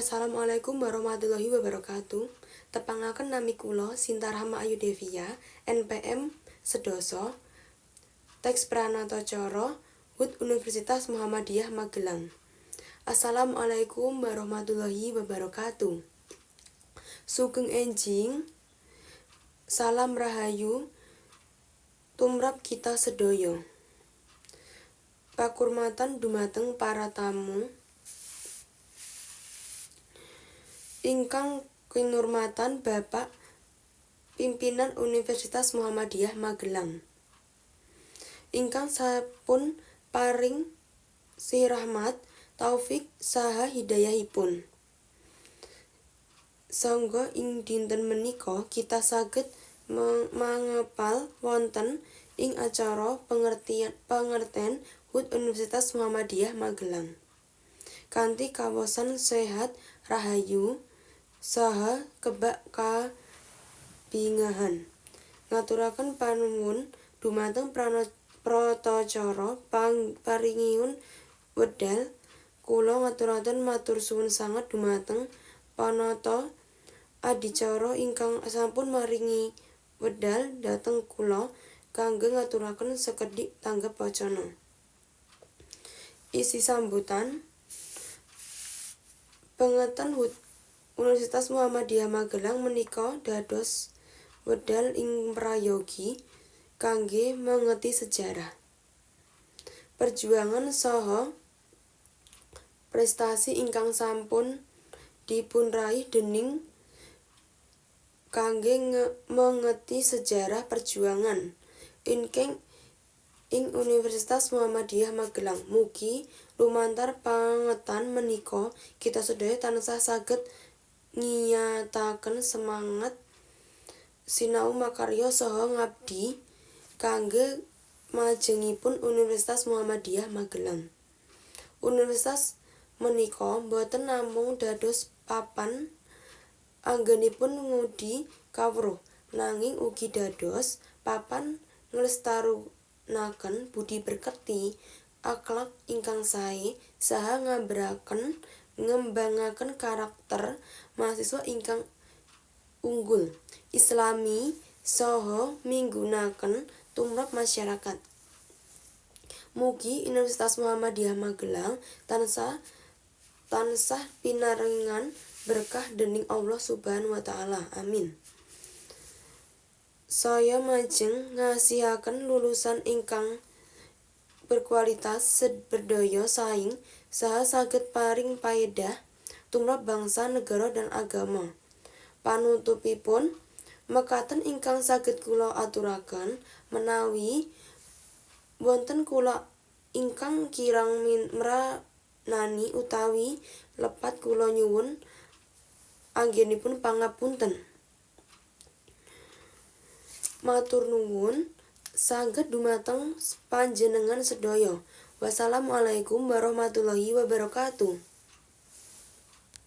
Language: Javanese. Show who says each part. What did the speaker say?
Speaker 1: Assalamualaikum warahmatullahi wabarakatuh. Tepangaken nami kula Sinta Rahma Ayu Devia, NPM 10, Teks Pranatacara, HUT Universitas Muhammadiyah Magelang. Assalamualaikum warahmatullahi wabarakatuh. Sugeng enjing, salam rahayu tumrap kita sedaya. Pakurmatan dumateng para tamu ingkang kinurmatan Bapak Pimpinan Universitas Muhammadiyah Magelang ingkang sampun paring sirahmat, taufik saha hidayahipun. Sangga ing dinten menika kita saged mangepal wonten ing acara pengertian HUT Universitas Muhammadiyah Magelang. Kanthi kawosan sehat, rahayu, saha kebak kabingahan. Ngaturaken panuwun dumateng Pratacara paringiun wedal kula ngaturaken matur suwun sanget dumateng panata adicara ingkang sampun maringi wedal dhateng kula kangge ngaturaken sekedhik tanggap wacana. Isi sambutan pengeten HUT Universitas Muhammadiyah Magelang menika dados wedal ing prayogi kangge mengeti sejarah, perjuangan saha prestasi ingkang sampun dipunraih dening kangge mengeti sejarah perjuangan ingkang ing Universitas Muhammadiyah Magelang. Mugi lumantar pangetan menika kita sedaya tansah saged ngiyataken semangat sinau makarya saha ngabdi kangge majengipun Universitas Muhammadiyah Magelang. Universitas menika boten namung dados papan anggenipun ngudi kawruh, nanging ugi dados papan nglestarunaken budi berketi, akhlak ingkang sae saha ngambraken ngembangaken karakter mahasiswa ingkang unggul, islami saha minggunaken tumrap masyarakat. Mugi Universitas Muhammadiyah Magelang tansah tansah pinaringan berkah dening Allah Subhanahu wa taala. Amin. Saya majeng ngasihaken lulusan ingkang berkualitas, berdaya saing, saha saged paring paedah tumrap bangsa, negara, dan agama. Panutupipun, mekaten ingkang saged kula aturaken. Menawi wonten kula ingkang kirang mranani utawi lepat, kula nyuwun anggenipun pangapunten. Matur nuwun sanget dumateng panjenengan sedaya. Wassalamualaikum warahmatullahi wabarakatuh.